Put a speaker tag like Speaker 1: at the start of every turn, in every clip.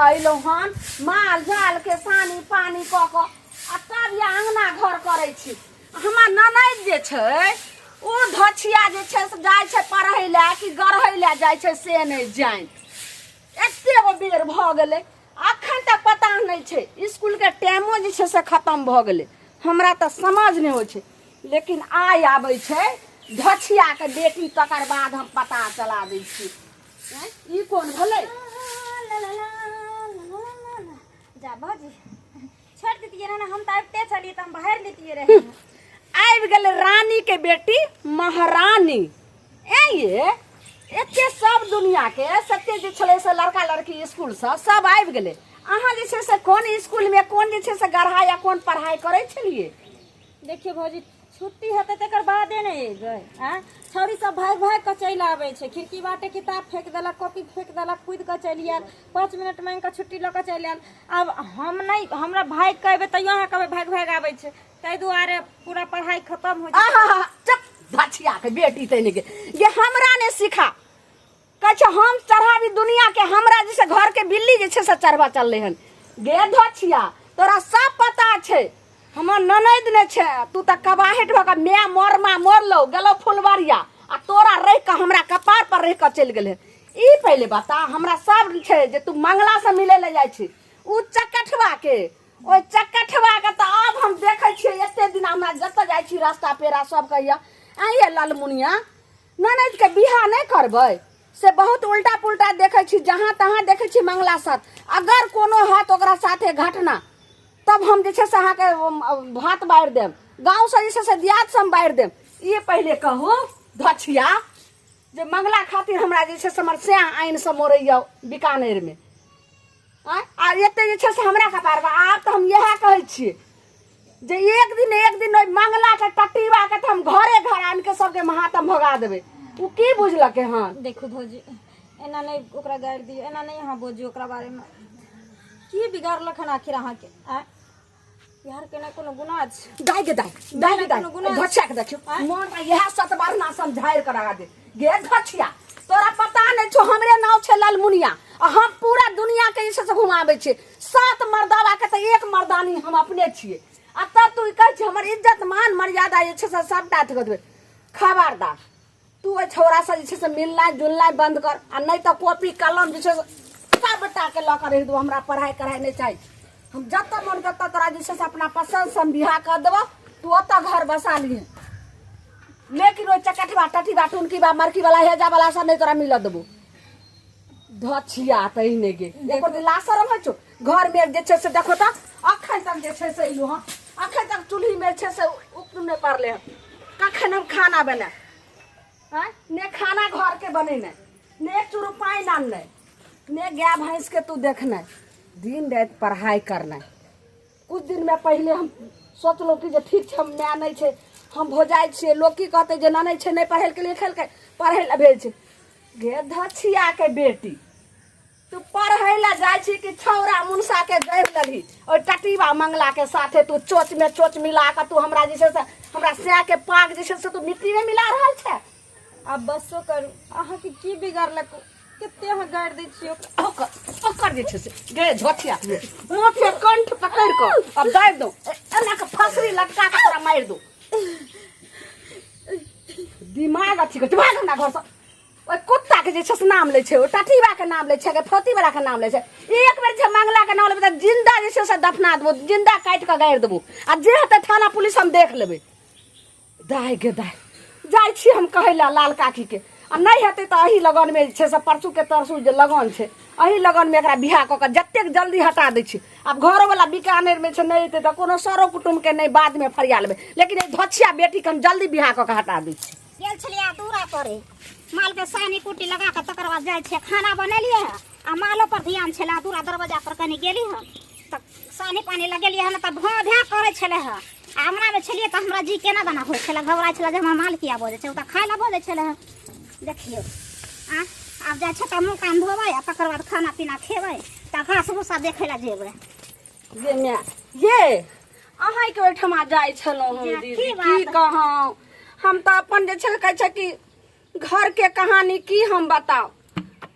Speaker 1: कऽ अयलहुँ हन, माल जाल के सानी पानी कऽ कऽ आ तब या अङ्गना घर करै छी। हमर ननैद जे छै ओ धछिया जे छै से जाइ छै पढ़ै लए कि गढ़ै लए जाइ छै से नहि जानि। एते गो बेर भऽ गेलै, अखन तक पता नहि छै। इसकुलके टाइमो जे छै से खतम भऽ गेलै। हमरा तऽ समझ नहि होइ छै, लेकिन आइ आबै छै धछियाके बेटी, तकर बाद हम पता चला दै छी। ई कोन भेलै?
Speaker 2: जा भौजी, छोड़ि दितियै ने, हम तऽ आबिते छलियै तऽ हम बाहर लेतियै रहे।
Speaker 1: आबि गेलै रानी के बेटी महारानी। ए ये एते सब दुनिया के सत्य जे छलै से लड़का लड़की स्कूलसँ सब आबि गेलै। अहाँ जे छै से कोन स्कूलमे कोन जे छै से गढ़ा या कोन पढ़ाइ करै छलियै?
Speaker 2: देखियौ भौजी, छुट्टी हेतै तकर बादे ने एबै। आँय, छौड़ी सब भागि भागि कऽ चलि आबै छै, खिड़की बाटे किताब फेंक देलक, कॉपी फेंक देलक, कूदि कऽ चलि आयल, 5 मिनट मांगि कऽ छुट्टी लऽ कऽ चलि आयल। आब हम नहि, हमरा भागि कऽ एबै तैयो अहाँ कहबै भागि भागि आबै छै, ताहि दुआरे पूरा पढ़ाइ खतम हो जेतै।
Speaker 1: आहा, चुप धछिया के बेटी तैने के ये हमरा ने सिखा। कहै छै हम चढ़ाबी दुनिया के, हमरा जैसे घर के बिल्ली जे छै से चढ़बा चललै हन। गे धछिया, तोरा सब पता छै। हमर ननैद ने छै, तू तऽ कबाहट भऽ कऽ माय मरमा मरलौ गेलौ फुलबरिया आ तोरा रहि कऽ हमरा कपार पर रहि कऽ चलि गेलै। ई पहिले बता, हमरा सब छै जे तू मंगला से मिलै लए जाइ छी उ चकठवा के, ओहि चकठवा के तऽ आब हम देखै छियै। एते दिन हमरा जतऽ जाइ छी रास्ता पेरा सब कहैया, आइये ललमुनिया ननैद के बियाह नहि करबै? से बहुत उल्टा पुल्टा देखै छी, जहाँ तहाँ देखै छी मंगला साथ। अगर कोनो हैत ओकरा साथे घटना तब हम जे छै से अहाँके भात बारि देब, गाँवसँ जे छै से दियाद से हम बारि देब। ई पहिले कहू धछिया जे मंगला खातिर हमरा जे छै से हमर सएह आनि से मोड़ैया बीकानेरमे। आँय, आ एते जे छै से हमरा कपार पर। आब तऽ हम इएह कहै छियै जे एक दिन एक दिन ओहि मंगला के टटीबा के तऽ हम घरे घर आनि के सबके महातम भगा देबै। ओ की बुझलकै हन?
Speaker 2: देखू भौजी, एना नहि ओकरा गारि दियौ, एना नहि अहाँ बजियौ ओकरा बारेमे। की बिगाड़लक हन आखिर अहाँके? आँय, बिहार के नहि कोनो गुनाह छै।
Speaker 1: दाइ गे दाइ, दाइ गे दाइ,
Speaker 2: कोनो गुनाह छै।
Speaker 1: घछिया के देखियौ मन पर इएह सतबरना सन झाड़ि कऽ लगा दे। गे घछिया, तोरा पता नहि छौ, हमरे नाम छै ललमुनिया आ हम पूरा दुनिया के जे छै से घुमाबै छियै। 7 मर्दावा के तऽ एक मर्दानी हम अपने छियै आ तब तू ई कहै छी हमर इज्जत मान मर्यादा जे छै से सबटा अथी कऽ देबै। खबरदार, तू ओहि छौड़ासँ जे छै से मिलनाइ जुलनाइ बन्द कर आ नहि तऽ कॉपी कलम जे छै से सबटा के लऽ कऽ रहि देबो। हमरा पढ़ाइ कढ़ाइ नहि चाही। हम जतऽ मन ततऽ तोरा जे छै से अपना पसन्दसँ हम बियाह कऽ देबो, तू ओतऽ घर बसा लिहे, लेकिन ओहि चकठबा टटीबा टुनकीबा मरकीवला हेजा वाला सब नहि तोरा मिलऽ देबो। धछिया तहिने गे, एको दिन लाशरम होइ छौ? घरमे जे छै से देखो तऽ अखन तक जे छै से एलहुँ हँ, अखन तक चूल्हीमे छै से उक्त नहि पड़लै हँ। कखन हम खाना बनायब? आँय, ने खाना घरके बनेनाइ, ने एक चूरू पानि आननाइ, ने गाय भैंसके तू देखनाइ, दिन राति पढ़ाइ करनाइ। कुछ दिनमे पहिले हम सोचलहुँ कि जे ठीक छै, हम माय नहि छै, हम भौजाइ छियै, लोक की कहतै जे ननै छै, नहि पढ़ेलकै लिखेलकै, पढ़ै लए भेज छै। गे धछियाके बेटी, तू पढ़ै लए जाइ छी कि छौड़ा मुनसा के गढ़ि लेलही? ओहि टटीबा मंगला के साथे तू चोच में चोच मिला कऽ तू हमरा जे छै से हमरा सैं के पाग जे छै से तू मिट्टी में मिला रहल छै।
Speaker 2: आब बसो करू, अहाँके की बिगाड़लक? कते अहाँ गारि दै छियै ओकरा?
Speaker 1: ओकर ओकर जे छै से गे झोठिया माथे कंठ पकड़ि कऽ अब दाबि दो, एना के फसरी लटका कऽ तोरा मारि दो। दिमाग अथी कर, भाग हमरा घरसँ। ओहि कुत्ता के जे छै से नाम लै छै, ओ टटीबा के नाम लै छै, फौती वाला के नाम लै छै। एक बेर जे मंगला के नाम लेबै तऽ जिंदा जे छै से दफना देबो, जिंदा काटि कऽ गाड़ि देबो आ जे हेतै थाना पुलिस हम देख लेबै। दाय गे दाय, जाइ छी हम कहै लए लाल काकी के आ नहि हेतै तऽ एही लगनमे जे छै से परसू के तरसू जे लगन छै, एही लगनमे एकरा बियाह कऽ कऽ जतेक जल्दी हटा दै छी। आब घरोवला बीकानेरमे छै, नहि एतै तऽ कोनो सरो कुटुम्बके नहि बादमे फरिया लेबै, लेकिन एहि धोछिया बेटीके हम जल्दी बियाह कऽ कऽ हटा दै छी।
Speaker 3: गेल छलियै दूरा पर माल के सानी कुट्टी लगा के, तकर बाद जाइ छियै खाना बनेलियै हँ आ मालो पर ध्यान छलै। दूरा दरवाजा पर कनि गेली हँ तऽ सानी पानी लगेलियै हँ तऽ भौं भैं करै छलै हँ आ अंगनामे छलियै तऽ हमरा जी केना दना होइ छलै, घबराइ छलै जे हमरा माल किया बजै छै। ओ तऽ खाय लए बजै छलै हँ। देखियौ आ आब जाइ छै तऽ मुँह कान धोबै आ तकर बाद खाना पीना खेबै तऽ घास भूसा देखै लए जेबै।
Speaker 1: ये माय ये, अहाँके ओहिठमा जाइ छलहुँ हम।
Speaker 3: जे,
Speaker 1: दीदी
Speaker 3: की
Speaker 1: की
Speaker 3: बात?
Speaker 1: कहूँ, हम तऽ अपन जे छै कहै छै कि घरके कहानी की हम बताउ,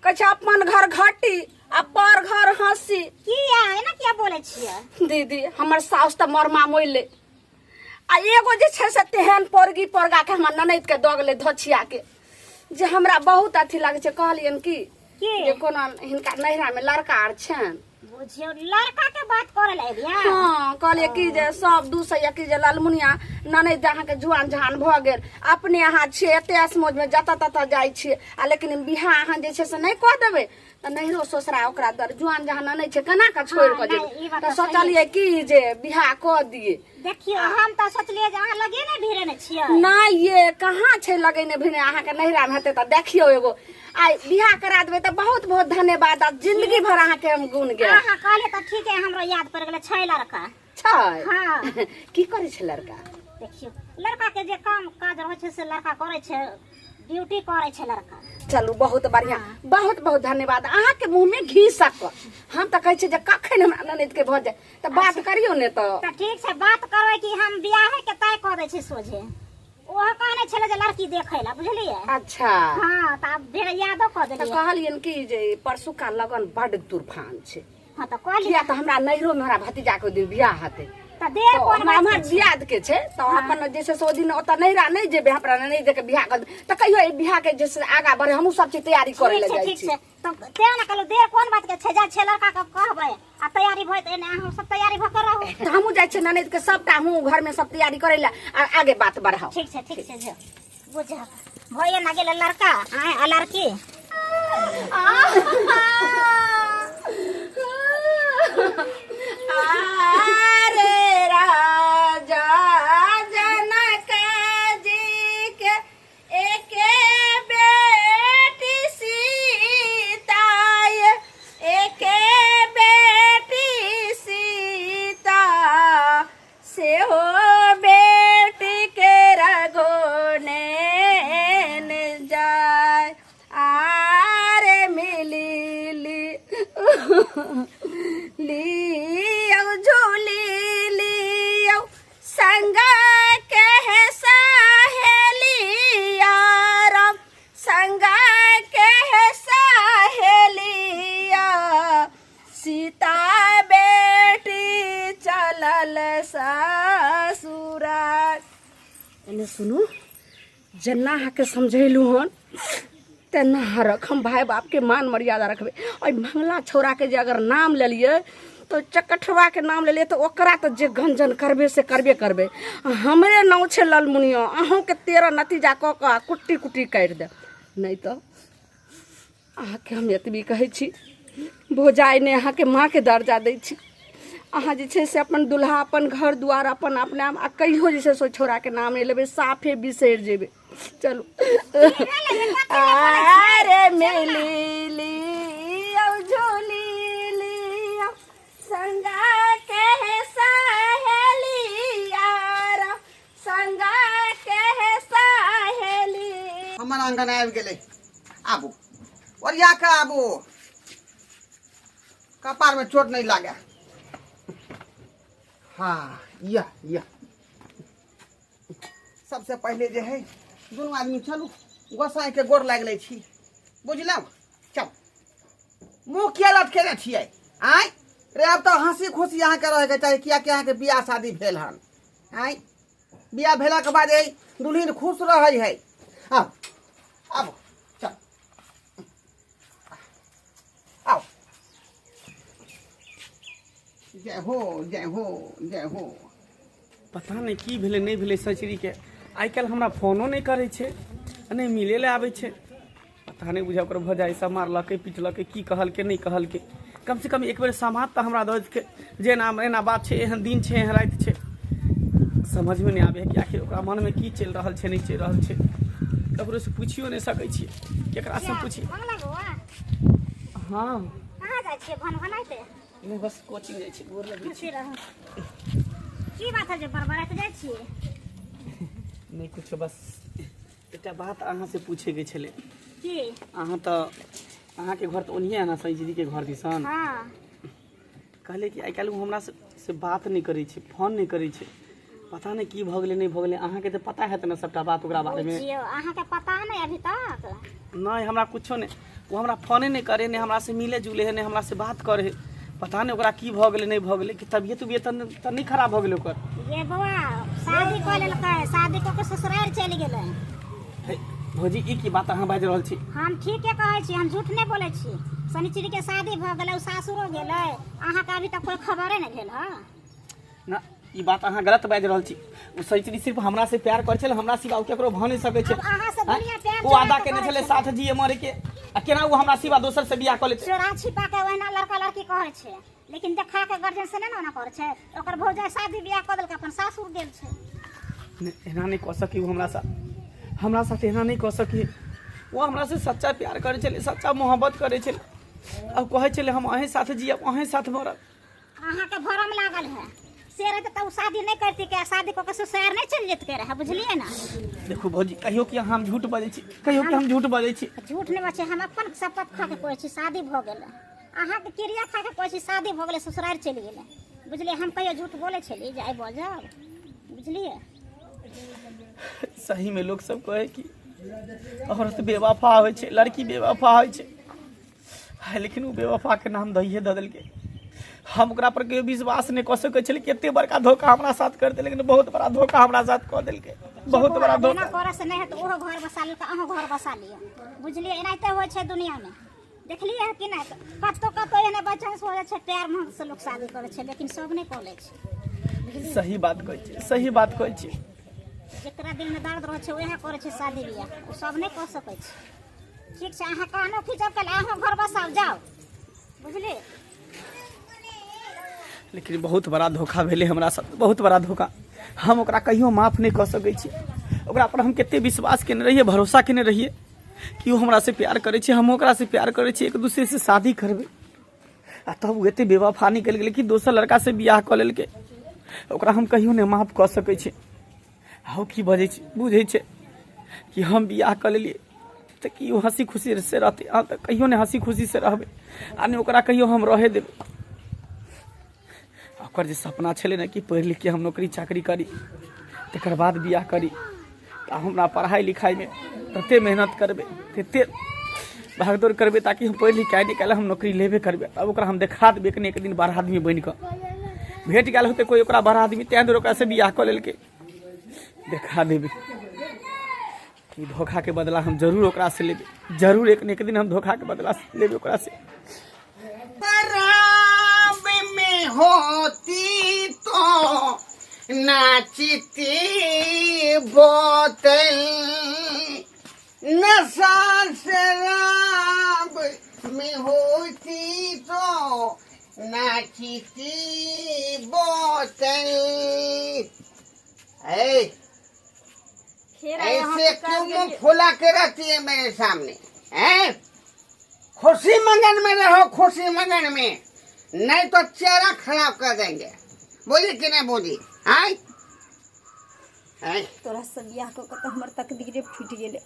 Speaker 1: कहै छै अपन घर घटी आ पर घर हंसी।
Speaker 3: किया एना किया बोलै छियै?
Speaker 1: दीदी, हमर साउस तऽ मरमा मोइले आ एगो जे छै से तेहन पोरगी पोरगा के हमर ननैद के दऽ गेलै धोछिया के, जे हमरा बहुत अथी लागै छै। कहलियनि की
Speaker 3: की?
Speaker 1: जे कोनो हिनका नैहरा में लड़का आर छनि?
Speaker 3: बुझियौ, लड़का के बात करे लए एलियै?
Speaker 1: हाँ, कहलियै कि जे सब दू सौ कि जे ललमुनिया ननैद अहाँके जुआन जहान भऽ गेल, अपने अहाँ छियै एते असमोज में जतऽ ततऽ जाइ छियै, आ लेकिन बियाह अहाँ जे छै से नहि कऽ देबै तऽ नैहरो ससुरा ओकरा दर जुआन जहान ननैद छै, केना कऽ छोड़ि कऽ
Speaker 3: हाँ, नहि, ई
Speaker 1: जेबै?
Speaker 3: बात
Speaker 1: तऽ
Speaker 3: तऽ सही।
Speaker 1: सोचलियै कि जे बियाह कऽ दियै।
Speaker 3: देखियौ, हम तऽ सोचलियै जे अहाँ लगे ने भिड़े ने छियै।
Speaker 1: नहि ये, कहाँ छै लगेने भिने? अहाँके नैहरा मे हेतै तऽ देखियौ एगो आइ बियाह करा देबै तऽ बहुत बहुत धन्यवाद आ जिंदगी भर अहाँके हम गुण गायब।
Speaker 3: अहाँ कहलियै तऽ ठीक है, हमरो याद पड़ि गेलै, छै लड़का।
Speaker 1: छै?
Speaker 3: हाँ।
Speaker 1: की करै छै लड़का?
Speaker 3: देखियौ, लड़का के जे काम काज रहै छै से लड़का करै छै, ड्यूटी करै छै लड़का।
Speaker 1: चलू, बहुत बढ़िया, बहुत बहुत धन्यवाद। अहाँके मुँह में घी शक्कर। हम तऽ कहै छियै जे कखन हमरा ननैद के भऽ जाय, तऽ बात करियौ ने तऽ।
Speaker 3: तऽ ठीक छै, बात करबै कि हम बियाहे के तय कऽ दै छी सोझे। ओहो कहने छलै जे लड़की देखै लए, बुझलियै?
Speaker 1: अच्छा।
Speaker 3: हाँ, तऽ आब ढेर यादो कऽ
Speaker 1: तऽ
Speaker 3: देलियै।
Speaker 1: कहलियनि कि जे परसुका लगन बड्ड तुरफान छै।
Speaker 3: हाँ, तऽ कहलियै।
Speaker 1: किया तऽ हमरा नैहरो में हमरा भतीजा के ओहि दिन बियाह हेतै।
Speaker 3: तऽ देर
Speaker 1: तऽ
Speaker 3: कोन
Speaker 1: हमरा
Speaker 3: बात
Speaker 1: हमर
Speaker 3: के छै?
Speaker 1: दियाद के छै, तऽ अपन जे छै से ओहि दिन ओतऽ नैहरा नहि जेबै, हमरा ननैद के बियाह कर तऽ कहियो एहि बियाह के जे छै से आगा बढ़े, हमहूँ सब चीज तैयारी करे
Speaker 3: ठीक
Speaker 1: लए
Speaker 3: छै।
Speaker 1: जाइ
Speaker 3: ठीक
Speaker 1: छी।
Speaker 3: छै, तऽ तें ने कहलहुँ, देर कोन बात के छै? जाइ छै लड़का के कहबै आ तैयारी भऽ एने अहाँ सब तैयारी भऽ के रहू।
Speaker 1: तऽ हमहूँ जाइ छियै ननैद के सबटा हमहूँ घर में सब तैयारी करे लए आ आगे बात बढ़ाउ।
Speaker 3: ठीक छै, ठीक छै, जो बुझ भइए ना गेलै लड़का आय आ लड़की।
Speaker 1: अरे राजा जनक जी के एके बेटी सीता, एके बेटी सीता, सेहो बेटी के रघोने जाय। आरे मिली लियौ झूली लियौ संग के सहेलिया, राम संग के सहेलिया, सीता बेटी चलल ससुरा। एने सुनू, जेना अहाँके समझेलहुँ हन तेना अहाँ रख, हम भाय बापके मान मर्यादा रखबै। एहि मंगला छौड़ाके जे अगर नाम लेलियै तऽ चकठवाके नाम लेलियै तऽ ओकरा तऽ जे गंजन करबै से करबे करबै। हमरे नाम छै ललमुनिया, अहूँके 13 नतीजा कऽ कऽ आ कुट्टी कुट्टी काटि देब। नहि तऽ अहाँके हम एतबी कहै छी, भौजाइ ने अहाँके माँके दर्जा दै छी, अहाँ जे छै से अपन दुल्हा, अपन घर दुआर, अपन अपना आ कहियो जे छै से ओहि छौड़ाके नाम नहि लेबै, साफे बिसरि जेबै। चलू। अरे मिली लियौ झोली लियौ संगा के सहेलिया, संगा के सहेली।
Speaker 4: हमर आंगन आबि गेलै, आबू ओरिया कऽ आबू, कपारमे चोट नहि लागे। हाँ, यह यह सबसे पहिले जे है दुनू आदमी चलू गोसाईके गोर लागि लै छी, बुझलहुँ? चल, मुँह किया लटकेने छियै? आँय रे, आब तऽ हँसी खुशी अहाँके रहैके चाही, कियाकि अहाँके बियाह शादी भेल हन। आँय, बियाह भेलाके बाद एहि दुल्हिन खुश रहै है। आउ आबू, चल आउ। जय हो, जय हो, जय हो।
Speaker 5: पता नहि की भेलै नहि भेलै सचरीके, आइ काल्हि हमरा फोनो नहि करै छै आ नहि मिलै लए आबै छै। पता नहि बुझाय ओकर भौजाइ सब मारलकै पिटलकै, की कहलकै नहि कहलकै। कम से कम एक बेर समाद तऽ हमरा दऽ देतै जे एना एना बात छै, एहन दिन छै, एहन राति छै। समझमे नहि आबै है कि आखिर ओकरा मनमे की चलि रहल छै, नहि चलि रहल छै। ककरोसँ पुछियो नहि सकै छियै, केकरासँ पुछियै?
Speaker 3: मंगला बौआ।
Speaker 5: हँ।
Speaker 3: कहाँ जाइ छियै भन भनाइते?
Speaker 5: नहि, बस कोचिंग जाइ छी। गोर लगै छी।
Speaker 3: खुशी रहू। की बात है जे बड़बड़ाइत जाइ छियै?
Speaker 5: नहि कुछो, बस एकटा बात अहाँसँ पूछैके छलै।
Speaker 3: की?
Speaker 5: अहाँ तऽ अहाँके घर तऽ ओनहिए है ने, सही दीदीके घर दिसन?
Speaker 3: हाँ।
Speaker 5: कहलियै कि आइ काल्हि ओ हमरा से बात नहि करै छै, फोन नहि करै छै, पता नहि की भऽ गेलै नहि भऽ गेलै। अहाँके तऽ पता हैत ने सबटा बात ओकरा बारेमे?
Speaker 3: बुझियौ, अहाँके पता नहि अभी तक?
Speaker 5: नहि, हमरा कुछो नहि। ओ हमरा फोने नहि करे, नहि हमरा से मिले जुले है, नहि हमरा से बात करे है। पता नहि ओकरा की भऽ गेलै, नहि भऽ गेलै, कि तबियत उबियत तऽ नहि खराब भऽ गेलै ओकर।
Speaker 3: ये बौआ शादी कऽ लेलकै, शादी कऽ के ससुरारि चलि गेलै।
Speaker 5: हे भौजी, ई की बात अहाँ बाजि रहल छी?
Speaker 3: हम ठीके कहै छी, हम झूठ नहि बोलै छी। शनिचरी के शादी भऽ गेलै, ओ सासुरो गेलै, अहाँके अभी तक कोइ खबरे नहि भेल हँ।
Speaker 5: ना, ई बात अहाँ गलत बाजि रहल छी। ओ सैचरी सिर्फ हमरा से प्यार करै छलै, हमरा सिवा ओ केकरो भऽ नहि सकै छै।
Speaker 3: आब अहाँ से दुनिया प्यार
Speaker 5: ओ वादा
Speaker 3: चोरा के
Speaker 5: केने
Speaker 3: करै
Speaker 5: छलै
Speaker 3: छै।
Speaker 5: साथ जिए मरे के, आ केना ओ हमरा सिवा दोसर से बियाह कऽ लेतै?
Speaker 3: चोरा छिपा के ओहिना लड़का लड़की कहै छै, लेकिन देखा के गार्जियन से नहि ने ओना करै छै। ओकर भौजाइ शादी बियाह कऽ देलकै, अपन सासुर गेल छै।
Speaker 5: नहि, एना नहि कऽ सकी ओ हमरा साथ, हमरा साथ एना नहि कऽ सकी। ओ हमरा से सच्चा प्यार करै छलै, सच्चा मोहब्बत करै छलै, आ कहै छलै हम अहीं साथ जियब, अहीं साथ मरब।
Speaker 3: अहाँके भरम लागल है, से रहते तऽ ओ शादी नहि करती के, शादी कऽ के ससुरार नहि चलि जेतै रहे, बुझलियै ने?
Speaker 5: देखू भौजी, कहियो कि हम झूठ बजै छी? कहियो कि हम झूठ बजै छी?
Speaker 3: झूठ नहि बजै, हम अपन शपथ खा के कहै छी, शादी भऽ गेलै। अहाँके क्रिया खा के कहै छी, शादी भऽ गेलै, ससुरार चलि गेलै, बुझलियै? हम कहियो झूठ बोलै छलियै जे आइ बजब, बुझलियै?
Speaker 5: सही में लोग सब कहे कि औरत बेवफा होइ छै, लड़की बेवफा होइ छै, हाय, लेकिन ओ बेवफाके नाम दहिए दऽ देलकै। हम ओकरा पर कहियो विश्वास नहि कऽ सकै छलियै कि एते बड़का धोखा हमरा साथ करतै, लेकिन बहुत बड़ा धोखा हमरा साथ कऽ देलकै, बहुत बड़ा
Speaker 3: एना
Speaker 5: धोखा।
Speaker 3: करऽ से नहि हेतै, ओहो घर बसा लेलकै, अहूँ घर बसा लिअ, बुझलियै? एनाहिते होइ छै दुनियामे, देखलियै हँ कि नहि? कतहु कतहु एहने बाइ चांस हो जाइ छै, प्यार मोहब्बत से लोक शादी करै छै, लेकिन सब नहि कऽ लै छै।
Speaker 5: सही बात कहै छियै, सही बात कहै छियै।
Speaker 3: जेकरा दिलमे दर्द रहै छै उएह करै छै शादी बियाह, ओ सब नहि कऽ सकै छै। ठीक छै, अहाँ कानो खींचब काल्हि, अहूँ घर बसाउ जाउ, बुझलियै?
Speaker 5: लेकिन बहुत बड़ा धोखा भेलै हमरा साथ, बहुत बड़ा धोखा। हम ओकरा कहियो माफ नहि कऽ सकै छी। ओकरा पर हम कते विश्वास केने रहियै, भरोसा केने रहियै कि ओ हमरा से प्यार करै छै, हम ओकरा से प्यार करै छी, एक दूसरे से शादी करबै, आ तब ओ एते बेवफा निकलि गेलै कि दोसर लड़का से बियाह कऽ लेलकै। ओकरा हम कहियो नहि माफ कऽ सकै छी। हौ की बजै छै, बुझै छै कि हम बियाह कऽ लेलियै तऽ की ओ हँसी खुशी से रहतै? हम तऽ कहियो नहि हँसी खुशी से रहबै आ नहि ओकरा कहियो हम रहै देबै। ओकर जे सपना छलै ने कि पढ़ि लिखके हम नौकरी चाकरी करी, तकर बाद बियाह करी, तऽ हमरा पढ़ाइ लिखाइमे तते मेहनत करबै, तते भागदौड़ करबै ताकि हम पढ़ि लिख आइ निकालि हम नौकरी लेबे करबै। तब ओकरा हम देखा देबै एक ने एक दिन बड़ा आदमी बनि कऽ। भेट गेल होतै कोइ ओकरा बड़ा आदमी, तेँ दुआरे ओकरासँ बियाह कऽ लेलकै। देखा देबै ई धोखाके बदला हम जरूर ओकरासँ लेबै, जरूर एक ने एक दिन हम धोखाके बदला लेबै ओकरासँ।
Speaker 4: शराब में होती तो नाचती बोतल, नशा शराब में होती तो नाचती बोतल। ए,
Speaker 2: फेर आइ अहाँ
Speaker 4: ऐसे
Speaker 2: पुकार
Speaker 4: क्यों मुंह
Speaker 2: गेलियै।
Speaker 4: फुला के रहती है मेरे सामने हैं? खुशी मगन में रहो, खुशी मगन में, नहीं तो चेहरा खराब कर देंगे। बोली कि नहीं बोली? आय आय।
Speaker 2: तोरा से बियाह कऽ के तऽ हमर तकदीरे फूटि गेलै।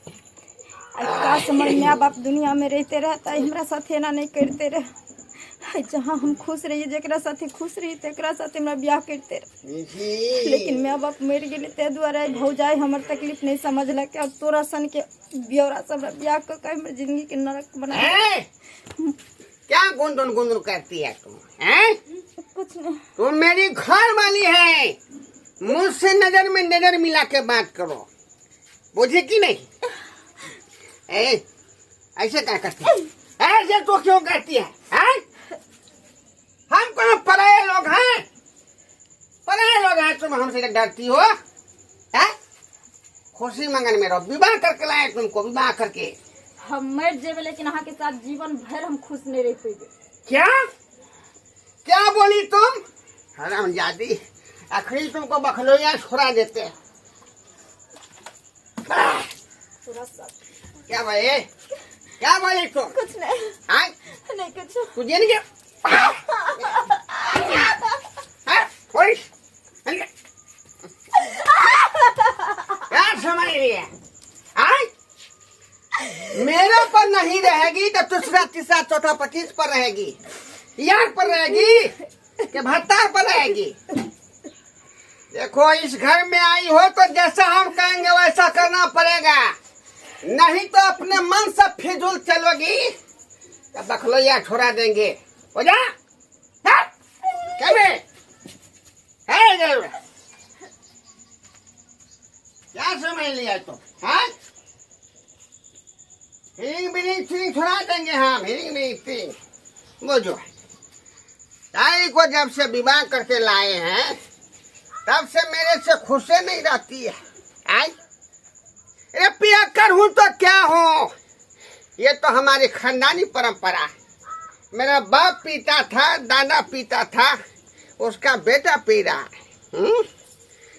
Speaker 2: आइ काश हमर माय बाप दुनियामे रहिते रहे तऽ हमरा साथे एना नहि करिते रहे। आइ जहाँ हम खुश रहियै, जकरा साथे खुश रही, तकरा साथे हमरा बियाह करिते रहे, लेकिन माय बाप मरि गेलै, ताहि दुआरे आइ भौजाइ हमर तकलीफ नहि समझलक। आब तोरा सनके ब्यौरा से हमरा बियाह कऽ के हमर जिंदगीके नरक बना
Speaker 4: हैं? क्या गुंदुन गुंदुन करती है तुम हैं?
Speaker 2: कुछ नहीं।
Speaker 4: तुम मेरी घर वाली है, मुझसे नजर में नजर मिला के बात करो, बुझी कि नहीं? ए, ऐसे क्या करती है? ऐसे तो क्यों करती है, हैं? हम कौन पराये लोग हैं? पराये लोग हैं, तुम हमसे डरती हो हैं? खुशी मंगन में रहो, विवाह करके लाए तुमको, विवाह करके।
Speaker 2: हम मरि जेबै, लेकिन अहाँके साथ जीवन भरि हम खुश नहि रहि पेबै।
Speaker 4: क्या क्या बोली तुम हरामजादी? आखिरी तुमको बखलोइया छोड़ा देते हैं।
Speaker 2: तोरा साथ
Speaker 4: क्या बोले, क्या बोली तुम?
Speaker 2: कुछ नहीं।
Speaker 4: हाँ?
Speaker 2: नहीं कुछ।
Speaker 4: तुझे नहीं क्या? हाँ? बोल। क्या समझ रही है? हाँ? मेरे पर नहीं रहेगी तो दूसरा तीसरा चौथा 25 पर रहेगी, यार पर रहेगी कि भत्ता पर रहेगी। देखो, इस घर में आई हो तो जैसा हम कहेंगे वैसा करना पड़ेगा, नहीं तो अपने मन से फिजूल चलोगी। तब बखलोया छोड़ा देंगे। हो जा। हाँ? क्या बे? है इधर। क्या समझ लिया तुम? हाँ? हिरिंग बिरिंग सिंग छोड़ा देंगे हम, हिरिंग बिरिंग सिंग। वो जो है ताई को जब से विवाह करके लाए हैं तब से मेरे से खुशे नहीं रहती है। आई अरे पियक्कर हूँ तो क्या हो, ये तो हमारी खानदानी परंपरा है। मेरा बाप पीता था, दादा पीता था, उसका बेटा पी रहा है।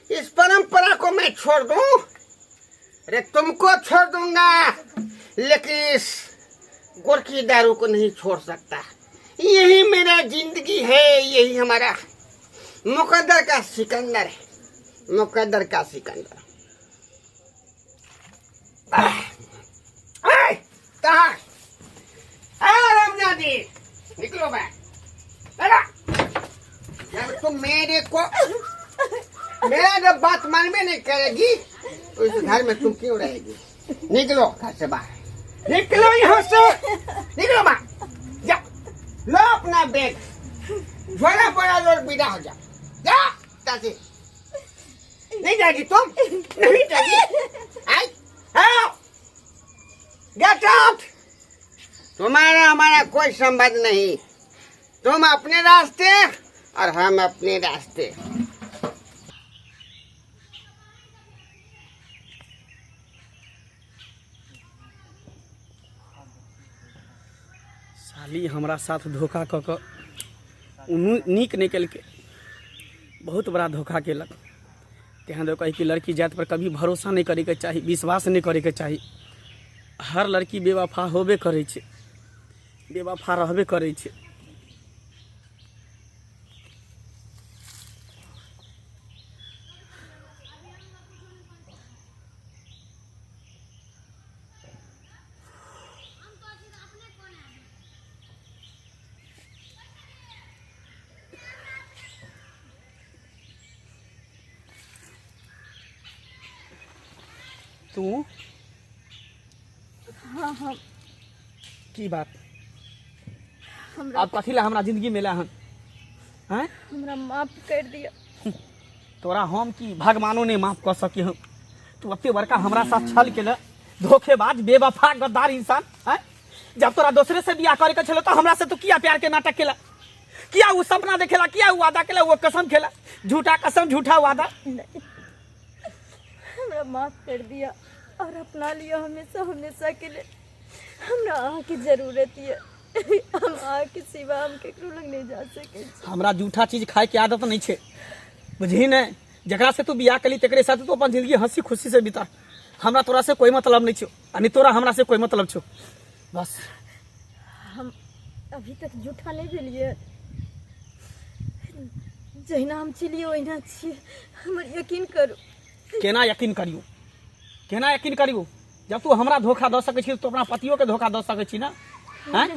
Speaker 4: इस परंपरा को मैं छोड़ दूं? अरे तुमको छोड़ दूंगा लेकिन इस गोरखी दारू को नहीं छोड़ सकता। यही मेरा जिंदगी है, यही हमारा मुकद्दर का सिकंदर है, मुकद्दर का सिकंदर। कहाँ रामजादी, निकलो मैं। जब तुम मेरे को मेरा जब बात मान में नहीं करेगी तो इस घर में तुम क्यों रहेगी? निकलो घर से बाहर, निकलो यहाँ से, निकलो बाहर, जा लो अपना बैग, झोला पड़ा लो, विदा हो जा, जा तासी। नहीं जाएगी तुम, नहीं जाएगी। आई आओ, गेट आउट। तुम्हारा हमारा कोई संबंध नहीं, तुम अपने रास्ते और हम अपने रास्ते।
Speaker 5: साली हमरा साथ धोखा कऽ कऽ नीक नहि केलकै, बहुत बड़ा धोखा केलक। तेहन दऽ कहै कि लड़की जाति पर कभी भरोसा नहि करैके चाही, विश्वास नहि करैके चाही। हर लड़की बेवफा होबे करै छै, बेवफा रहबे करै छै। तू
Speaker 2: हाँ हाँ
Speaker 5: की बात
Speaker 2: हमरा
Speaker 5: आब कथी ला हमरा जिंदगी में हन हैं?
Speaker 2: हमरा माफ कर दिया।
Speaker 5: तोरा हम की भगवानो नहीं माफ कर सकी हम। तू एते बड़का हमरा साथ छल केले, धोखेबाज बेवफा गद्दार इंसान हैं? जब तोरा दोसरे से बियाह करे के छलो तो हमरा से तू किया प्यार के नाटक केला, किया वो सपना देखेला, किया वो वादा केला, वो कसम खेला, झूठा कसम झूठा वादा।
Speaker 2: नहीं, हमरा माफ कर दिया और अपना लिया हमेशा हमेशा के लिए। हमरा अहाँ के जरूरत ये, हम अहाँ के सिवा हम केकरो लग नहीं जा सके छी।
Speaker 5: हमरा जूठा चीज खाए के आदत नहीं छे, बुझही ने? जकरा से तू बियाह कली तेकरे साथ तू अपन जिंदगी हंसी खुशी से बिता। हमरा तोरा से कोई मतलब नहीं छो आ नहीं तोरा हमरा से कोई मतलब छो। बस
Speaker 2: हम अभी तक जूठा नहीं भेलिए, जहिना हम छलिए ओहिना छियै, हमर यकीन करू।
Speaker 5: केना यकीन करियो, केना यकीन करियो? जब तू हमरा धोखा दऽ सकै छी तो अपना पतियो के धोखा दऽ सकै छी ना? हैं?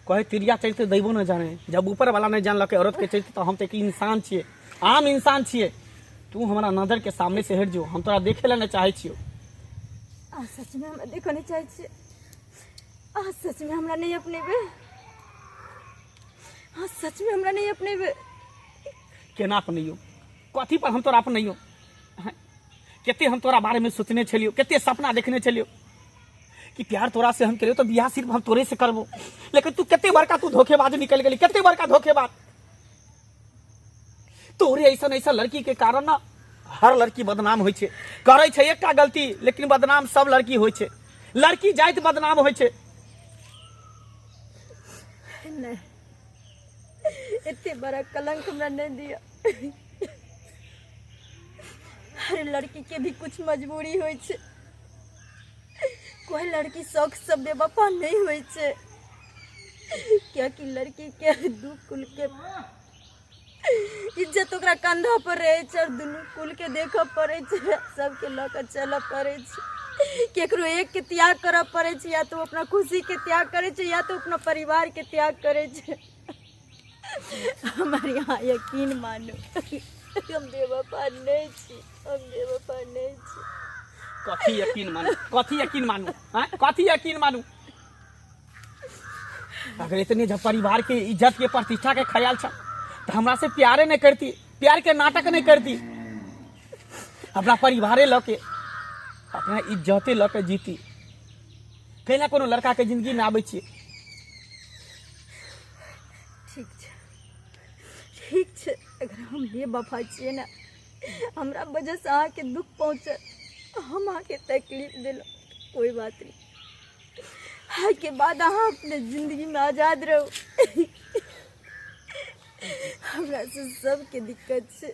Speaker 5: कहे तिरिया चरित्र दैबो न जाने, जब ऊपर वाला नहीं जानलकै औरत के चरित्र तो हम तो एक इंसान छियै, आम इंसान छियै। तू हमरा नजर के सामने से हट जो, हम तोरा देखे ला नहीं चाहे छियो।
Speaker 2: आ सच में हमरा देखो नहीं चाहे छियै, आ सच में हमरा नहीं अपनेबे, आ सच में हमरा नहीं अपनेबे।
Speaker 5: केना अपनैयो, कथी पर हम तोरा अपनैयो? कते हम तोरा बारे में सोचने छलियो, कते सपना देखने छलियो कि प्यार तोरा से हम करियो तो बियाह सिर्फ हम तोरे से करबो, लेकिन तू कते बड़का तू धोखेबाज निकल गेली, कते बड़का धोखेबाज। तोरे ऐसा ऐसा लड़की के कारण ना हर लड़की बदनाम होइ छै, करै छै एकटा गलती लेकिन बदनाम सब लड़की होइ छै, लड़की जाति बदनाम होइ छै।
Speaker 2: नहीं, एते बड़ा कलंक हमरा नहीं दिया। हर लड़की के भी कुछ मजबूरी होइ छै, कोई लड़की शौक से बेवफा नहीं होइ छै, कियाकि लड़की के दू कुल के इज्जत ओकरा कंधा पर रहे छै और दुनू कुल के देखऽ पड़ै छै, सबके लऽ कऽ चलऽ पड़ै छै, केकरो एक के त्याग करऽ पड़ै छै, या तो अपना खुशी के त्याग करै छै या तो अपना परिवार के त्याग करै छै। हमारे यहाँ यकीन मानू हम बेवफा नहीं छी, हम बेवफा नहीं छी।
Speaker 5: कथी यकीन मानू, कथी यकीन मानू, हाँ? कथी यकीन मानू? अगर इतने जब परिवार के इज्जत के प्रतिष्ठा के ख्याल छ तो हमरा से प्यारे नहीं करती, प्यार के नाटक नहीं करती। अपना परिवारे ल के, अपना इज्जते ल के जीती। कैला कोनो लड़का के जिंदगी में आबै छियै।
Speaker 2: ठीक छै, ठीक छै, अगर हम बेवफा छियै ने, हमरा वजहसँ अहाँके दुख पहुँचल, हम अहाँके तकलीफ देलहुँ, कोई बात नहीं। आइके बाद अहाँ अपने जिंदगीमे आजाद रहू। हमरा से सबके दिक्कत छै,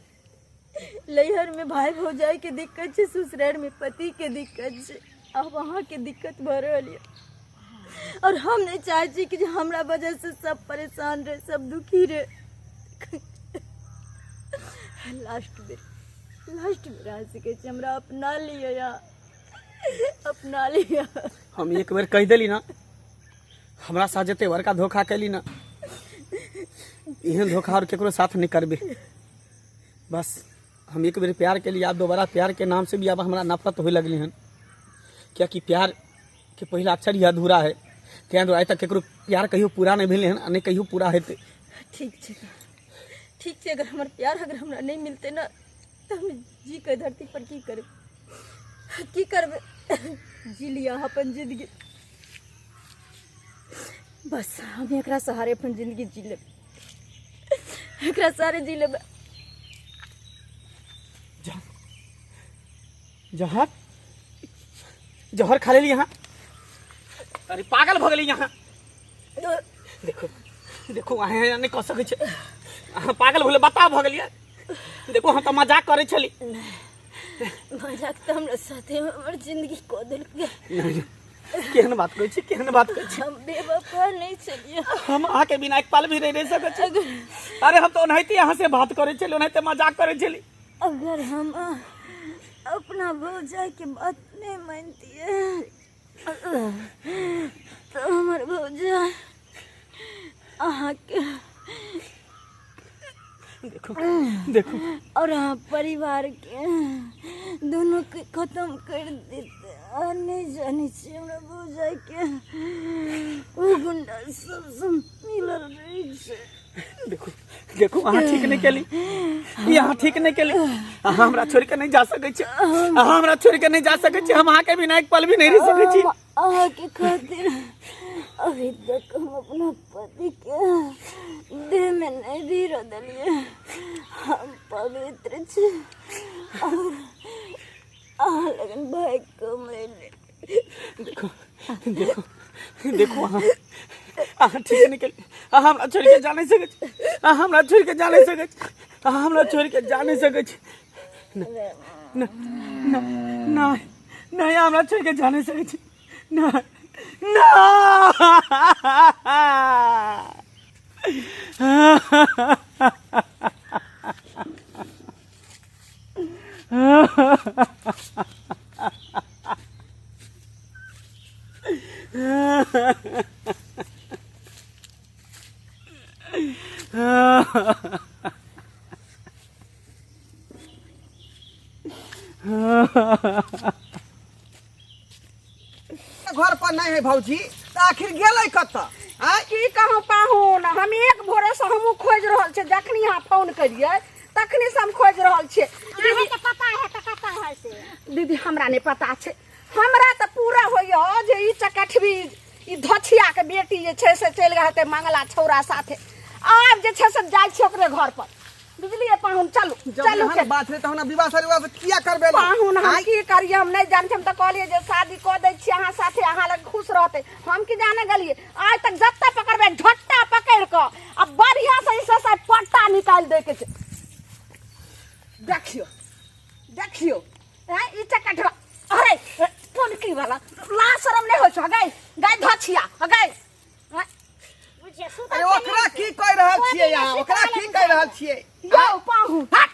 Speaker 2: नैहरमे भाय भौजाइके दिक्कत छै, ससुरारिमे पतिके दिक्कत छै, आब अहाँके दिक्कत भऽ रहल यऽ। और हम नहीं चाहे छी कि जे हमरा वजह से सब परेशान रहे, सब दुखी रहे। लास्ट बेर, लास्ट बेर आ सकै छी, हमरा अपना लिअ या अपना लिअ।
Speaker 5: हम एक बेर कहि देली ना, हमरा साथ जते बड़का धोखा कैली ना, एहन धोखा और केकरो साथ नहीं करबे। बस हम एक बेर प्यार के लिए, आब दोबारा प्यार के नाम से भी आब हमरा नफरत होए लगली हन, कियाकि प्यार के पहिला अक्षर ही अधूरा है। तें दुआरे आइ तक केकरो प्यार कहियो पूरा नहीं भेलै हन आ नहि कहियो पूरा हेतै।
Speaker 2: ठीक छै, ठीक छै, अगर हमर प्यार अगर हमरा नहीं मिलतै ना तऽ हम जी के धरती पर की करबै, की करबै? जी लिअ अहाँ अपन जिंदगी, बस हम एकरा सहारे अपन जिंदगी जी लेबै, एकरा सहारे जी लेबै।
Speaker 5: जहर जहर खा लेली यहाँ, अरे पागल भऽ गेली यहाँ। देखो देखो, अहाँ एना नहि कऽ सकै छी, अहाँ पागल भेलै, बताह भऽ गेलियै। देखो हम तऽ मजाक करै छली।
Speaker 2: मजाक तऽ हमरा साथे हमर जिंदगी कऽ देलकै।
Speaker 5: नहि, केहन बात कहै छी, केहन बात कहै छी?
Speaker 2: हम बेवफा नहि छलियै।
Speaker 5: हम अहाँके बिना एक पल भी रहि नहि सकै छी। अरे हम तऽ ओनाहिते अहाँ से बात करै छली, ओनाहिते मजाक करै छली।
Speaker 2: अगर हम अपना भौजाई के बात नहीं मानतियै तो हमर भौजा अहाँके
Speaker 5: देखो देखो
Speaker 2: और अहाँ परिवार के दोनों के खत्म कर देते। आ नहीं जाने छी हमरा भौजाई के ओ गुंडा सब से मिलल रहे छै।
Speaker 5: देखो देखो, अहाँ ठीक नहीं केली, ई अहाँ ठीक नहीं केली। अहाँ हमरा छोड़ के नहीं जा सकै छी, अहाँ हमरा छोड़ के नहीं जा सकै छी। हम अहाँ के बिना एक पल भी नहीं रह सकै छी।
Speaker 2: अहाँ के खातिर अभी तक हम अपना पति के देह में नहीं भीड़ देलिए। हम पवित्र छी और अहाँ लगन भाई कमैले।
Speaker 5: देखो देखो देखो, अहाँ अहाँ ठीक नहीं केली। अहाँ हमरा छोड़ के जा नहीं सकै छी, अहाँ हमरा छोड़ के जा नहीं सकै छी, अहाँ हमरा छोड़ के जा नहीं सकै छी। न न न नहीं नहीं, हमरा छोड़ के जा नहीं सकै छी। न न
Speaker 4: घर पर नहीं है भौजी, तऽ आखिर गेलै कतऽ? आँय?
Speaker 1: की कहूँ पाहुन, हम एक भोरे से हमहूँ खोजि रहल छियै। जखनी अहाँ फोन करियै तखनी से हम खोजि रहल छियै।
Speaker 3: अहाँके पता है तऽ कतऽ है से?
Speaker 1: दीदी हमरा नहि पता छै, हमरा तऽ पूरा होइए जे ई चकठबी ई धोछिया के बेटी जे छै से चलि गेल हेतै मंगला छौड़ा साथे। आब जे छै से जाइ छियै ओकरे घर पर, बुझलियै पाहुन? चलू
Speaker 4: जब
Speaker 1: चलू
Speaker 4: एहन बात है तहन विवाह शादी विवाह किया करबे?
Speaker 1: पाहुन हम की करियै हम नहि जानै छी। हम तऽ कहलियै जे शादी कऽ दै छियै अहाँ साथे, अहाँ लग खुश रहतै। हम की जाने गेलियै आइ तक जते पकड़बै झट्टा पकड़ि कऽ आ बढ़िआँ से ई से पट्टा निकालि दै के छै। देखियौ देखियौ, हैं ई चकटवा, अरे कोन की वाला ला शरम नहीं होइ छौ गई गई धछिया गई।
Speaker 3: बुझिए सुतल
Speaker 4: अरे
Speaker 3: छै
Speaker 4: ओकरा
Speaker 3: नींद
Speaker 4: की
Speaker 3: से।
Speaker 4: कहि रहल
Speaker 3: कोइ
Speaker 4: छियै
Speaker 3: दिन
Speaker 4: अहाँ?
Speaker 3: सुतल
Speaker 4: ओकरा की
Speaker 3: नहि
Speaker 4: कहि रहल छियै?
Speaker 1: यौ पाहु
Speaker 4: हट!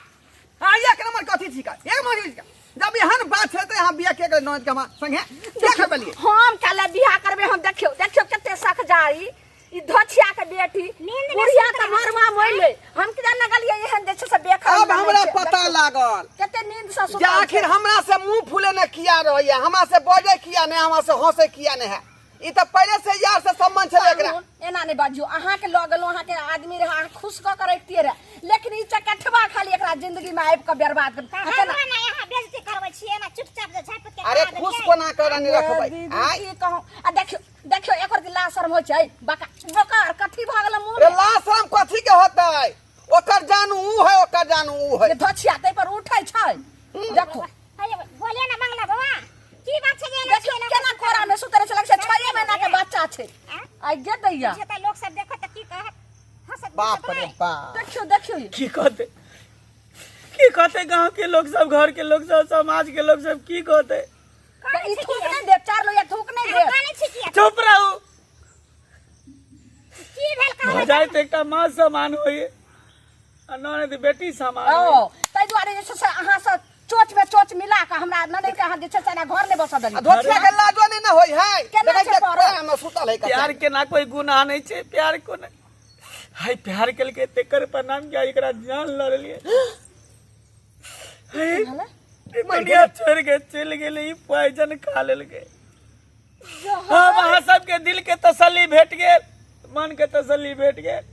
Speaker 4: आ एक नंबर कथी छिकै, एक नंबर कथी छिकै? जब एहन बात छै तऽ अहाँ बियाह के करे ननद के हमरा संगे किया करबेलियै?
Speaker 1: हम काल्हि बियाह करबै हम। देखियौ देखियौ कते सख जाई ई धछिया के बेटी
Speaker 3: नींद में
Speaker 1: बुढ़िया
Speaker 3: सुतल
Speaker 1: के मरवा मोइले। हम की जाने गेलियै एहन जे छै से बेखर
Speaker 4: अब हमरा पता लागल
Speaker 1: कते नींद से
Speaker 4: जे
Speaker 1: सुतल
Speaker 4: आखिर
Speaker 1: छै।
Speaker 4: हमरा से मुंह फूलेने किया रहैया, हमरा से बजै किया नहि, हमरा से हंसै किया नहि है। ई तऽ पहिले से यार से संबंध छलै एकरा।
Speaker 1: पाहुन, एना नहि बाजियौ। अहाँके लऽ गेलहुँ, अहाँके आदमी रहै, अहाँ खुश कऽ के रखतियै रहए, लेकिन ई चकठवा खाली एकरा जिंदगी में आबि कऽ बर्बाद कर।
Speaker 3: तऽ हमरा ने यहाँ बेइज्जती करबै छियै एना चुपचाप जे झाँपि के
Speaker 4: अरे
Speaker 3: करा
Speaker 4: खुश
Speaker 3: देलियै।
Speaker 4: कोना करनी रखबै?
Speaker 1: दीदी
Speaker 4: आँय
Speaker 1: की कहूँ, आ देखियौ देखियौ, एकर दिला शर्म होइ छै। बका बकार कथी भऽ गेल मुँह
Speaker 4: रे
Speaker 1: में?
Speaker 4: ला शरम कथी के होतै? ओकर जानू ऊ है, ओकर जानू ऊ है।
Speaker 1: ये धछिया ताहि पर उठै छै। देखो
Speaker 3: हे बोलिए ना मंगला बाबा, की बात छै जे एना
Speaker 1: देखियौ
Speaker 3: छियै?
Speaker 1: केना कोरा में सुतै छै, लगै छै 6 महीना के बच्चा छै।
Speaker 3: आँय?
Speaker 1: आइ गे दैया।
Speaker 3: जे तऽ लोक सब देखत तऽ की कहत? हँसत
Speaker 4: बाप रे बाप।
Speaker 1: देखियौ देखियौ,
Speaker 5: की कहते, की कहते गांव के लोग सब, घर के लोग सब, समाज के लोग सब की कहते?
Speaker 1: तऽ ई थूक नहि देब, चार लोहिया थूक नहि देब।
Speaker 3: कानै छी किया?
Speaker 5: चुप रहू।
Speaker 3: की भेल कहबै?
Speaker 5: भौजाई तऽ एकटा माँ समान होइए आ ननद बेटी समान
Speaker 1: ओ
Speaker 5: होइए।
Speaker 1: ताहि दुआरे जे छै से अहाँ सब चोच में चोच मिला कऽ हमरा ननद के अहाँ जे छै से एना घर नहि बसऽ
Speaker 4: आ
Speaker 1: देलियै।
Speaker 4: धोतिया के लाजो नहि ने होइ है।
Speaker 1: केना
Speaker 4: देखै
Speaker 1: छै
Speaker 4: छियै
Speaker 1: पड़ल?
Speaker 4: कोरा में सुतल है कच्चा।
Speaker 5: प्यार के ना कोई गुनाह नहीं छै, प्यार को नहीं हाय प्यार केलकै तेकर प्रणाम किया एकरा जान लऽ लेलियै। हे, ई दुनिया छोड़ के चलि गेलै, ई पॉइजन खा लेलकै। हम अहाँ सबके दिल के तसल्ली भेट गेल, मन के तसल्ली भेट गेल।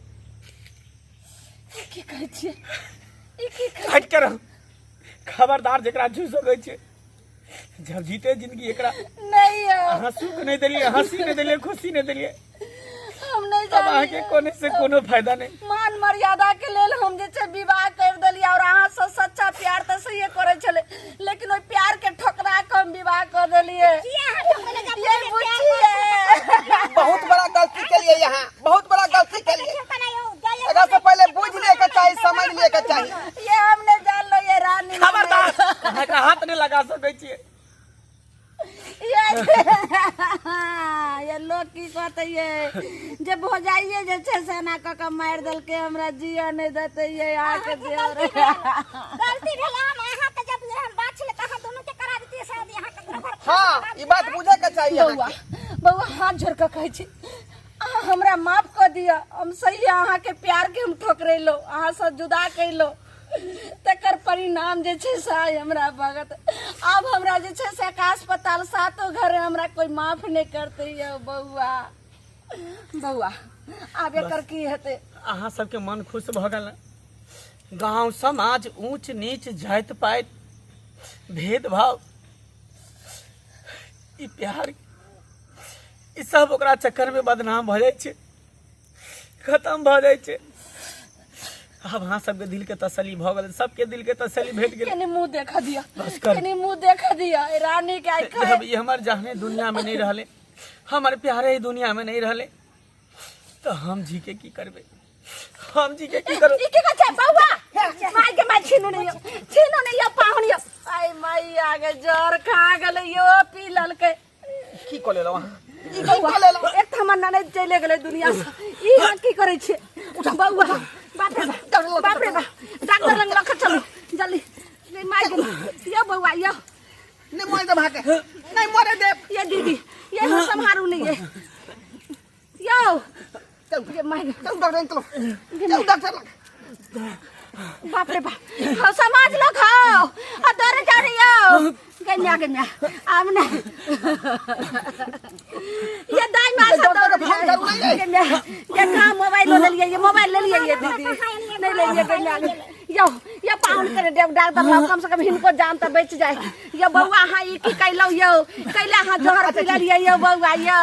Speaker 1: ई की कहै छियै? ई की कहै?
Speaker 5: हटि के रहू, खबरदार जेकरा छू सकै छै। जब जीते जिंदगी एकरा
Speaker 1: नहीं यौ,
Speaker 5: अहाँ सुख नहीं देलियै, हंसी नहीं देलियै, खुशी नहीं देलियै,
Speaker 1: हम नहीं
Speaker 5: अब अहाँके
Speaker 1: जानी।
Speaker 5: कोने से कोनो फायदा नहीं।
Speaker 1: मान मर्यादा के लेल हम जे छै विवाह कर देलियै, और अहाँ से सच्चा प्यार तऽ सहिए करै छलै, लेकिन ओहि प्यार के ठोकरा के हम विवाह कर देलियै।
Speaker 3: किया अहाँ ठोकरेले जब
Speaker 1: ये
Speaker 3: बुझलियै प्यार
Speaker 1: बुझिए
Speaker 4: बहुत बड़ा गलती के लिए, यहाँ बहुत बड़ा गलती के लिए।
Speaker 3: देखियौ कना यौ जाइए।
Speaker 4: एकरा से पहले बुझ लिए के चाही, समझ लिए के चाही।
Speaker 1: ये हम नहीं जानलो ये रानी।
Speaker 5: खबरदार, अहाँके हाथ नहीं लगा सकै छियै।
Speaker 1: ये ये लोग की कहते ये जे भौजाइये जे छै से एना कऽ के मारि देलकै, हमरा जिया नहि देते ये अहाँके देवर।
Speaker 3: गलती भेल हम अहाँके जब हम बात छलै तऽ अहाँ दुनू के करा देतियै शादी, अहाँके घर।
Speaker 4: हाँ, ई बात बुझे के चाही
Speaker 1: बौआ
Speaker 4: अहाँके।
Speaker 1: बौआ, हाथ जोड़ कऽ कहै छी, अहाँ हमरा माफ कऽ दिअ। हम सही अहाँके प्यार के हम ठोकरेलहुँ, अहाँसँ जुदा कयलहुँ, तकर परिणाम जे छै से आइ हमरा भगत। आब हमरा जे छै से आकाश पताल सातो घर हमरा कोई माफ नहि करतै यौ। बौआ बौआ, आब एकर की हेतै?
Speaker 5: अहाँ सबके मन खुश भऽ गेल ने? गांव समाज ऊंच नीच जाति पाति भेदभाव ई प्यार ई सब ओकरा चक्कर में बदनाम भऽ जाइ छै, खत्म भऽ जाइ छै। आब अहाँ सबके दिल के तसल्ली भऽ गेल, सबके दिल के तसल्ली भेट गेल।
Speaker 1: कनी मुंह देखा दिया।
Speaker 5: बस कर।
Speaker 1: कनी मुंह देखा दिया ए रानी के। आइ
Speaker 5: जब ई हमर जहने दुनिया में नहीं रहले, हमर प्यारे ई दुनिया में नहीं रहले, तो हम जी के की करबै? हम जी के की करबै?
Speaker 1: ई की कहै छै बौआ? माय के माय, छीनू नहीं यौ, छीनू नहीं यौ पाहुन यौ। आई माई आगे जर खा गेलै यौ, पी लेलकै।
Speaker 4: की कऽ लेलहुँ अहाँ? ई की
Speaker 1: बौआ
Speaker 4: कऽ लेलहुँ?
Speaker 1: एक तऽ हमर ननैद चलि गेलै दुनिया से, ई अहाँ की करै छियै बौआ? बाप रे बाप, बाप रे बाप, डॉक्टर लग लऽ चलू जल्दी। नहीं, माय के यौ बौआ यौ।
Speaker 4: नहीं मरे देब अहाँके, नहीं मरे देब।
Speaker 1: ये दीदी, ये हम सम्हारू नहीं ये यौ।
Speaker 4: चलू।
Speaker 1: ये माय के।
Speaker 4: चलू डॉक्टर लग, चलू चलू डॉक्टर लग।
Speaker 1: बाप रे बाप, हाँ समाज लोग खाओ आ दौड़े जा रही हो। गन्या गन्या आब ना ये दाई मार से
Speaker 4: डॉक्टर
Speaker 1: दौड़
Speaker 4: के फोन करू नहीं।
Speaker 1: गन्या ये कहाँ मोबाइल ले लिए? ये मोबाइल ले लिए ये दीदी नहीं ले लिए। गन्या यो ये पाहुन करे देव डॉक्टर लाओ, कम से कम हिनको जान तो बच जाए। यो बउआ, हाँ ई की कैलौ यो? कैला हाँ जहर पी लेलियै यो बउआ यो?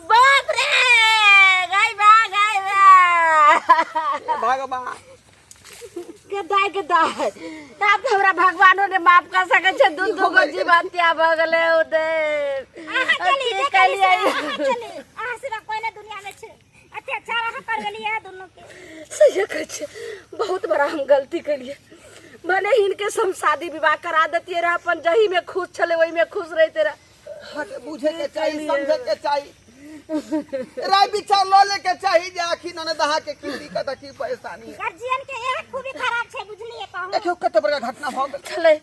Speaker 1: बाप रे, गाय बा गाय बा।
Speaker 4: हे भगवान,
Speaker 1: गदाय गदाय, आब तऽ हमरा भगवानो ने माफ कर सकै छै। दू दू गो जीव हत्या भऽ गेलै। ओ देव,
Speaker 3: अहाँ चली
Speaker 1: की
Speaker 3: जे करी से
Speaker 1: केलियै?
Speaker 3: अहाँ चली, अहाँ सिवा कोई नहीं दुनिया में छै। अत्याचार अहाँ कर गेलियै है दुनू के।
Speaker 1: सही कहै छै, बहुत बड़ा हम गलती केलियै। भले हिनके से हम शादी विवाह करा देतियै रह, अपन जही में खुश छलै ओहि में खुश रहते रह।
Speaker 4: अहाँके बुझे के चाही, समझे के चाही, राय विचार लऽ ले के चाही जे आखिर ननद अहाँके की दिक्कत है, की परेशानी है।
Speaker 3: गार्जियन के इएह खूबी खराब छै, बुझलियै कहूँ?
Speaker 4: देखियौ कते बड़का घटना भऽ गेल
Speaker 1: छलै।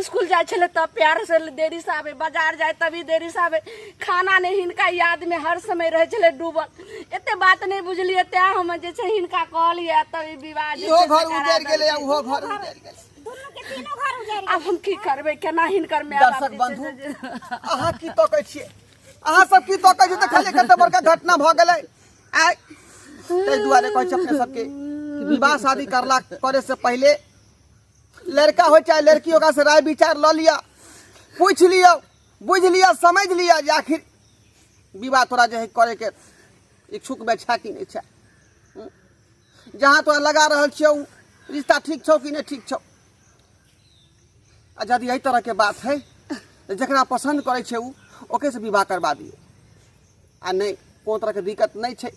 Speaker 1: स्कूल जाइ छलै तब प्यार से देरी से आबै, बाजार जाय तभी देरी से आबै, खाना नहि, हिनका याद में हर समय रहै छलै डूबल। एते बात नहि बुझलियै, तें हम जे छै हिनका कहलियै तब ई विवाह जे
Speaker 4: इहो
Speaker 1: छै से
Speaker 4: घर
Speaker 1: करा
Speaker 4: उजड़ि गेलै आ
Speaker 1: देलकै।
Speaker 4: ओहो घर उजड़ि गेलै।
Speaker 3: दुनू के तीनू घर उजड़ि
Speaker 1: आब हम की करबै केना हिनकर माय बाप
Speaker 4: दर्शक
Speaker 1: जे छै
Speaker 4: बंधु
Speaker 1: से-
Speaker 4: अहाँ की तकै छियै अहाँ सब की तकै छियै देखलियै कते बड़का घटना भऽ गेलै आय ताहि दुआरे कहै छी अपने सबके कि विवाह शादी करला करे से पहिले लड़का हो चाहे लड़की ओकरा से राय विचार लऽ लिअ पूछि लिअ बुझि लिअ समझि लिअ जे आखिर विवाह तोरा जे है करैके इच्छुक में छै कि नहि छै जहाँ तोरा लगा रहल छियौ रिश्ता ठीक छौ कि नहि ठीक छौ आ यदि एहि तरहके बात है तऽ जकरा पसन्द करै छै ओ ओकरे से विवाह करबा दियौ आ नहि कोनो तरहके दिक्कत नहि छै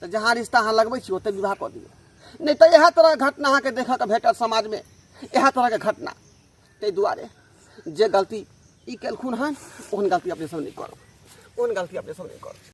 Speaker 4: तऽ जहाँ रिश्ता अहाँ लगबै छी ओतहि विवाह कऽ दियौ नहि तऽ इएह तरहके घटना अहाँके देखऽके भेटत समाजमे इएह तरहके घटना ताहि दुआरे जे गलती ई केलखुन हन ओहन गलती अपने सब नहि करब ओहन गलती अपने सब नहि करब।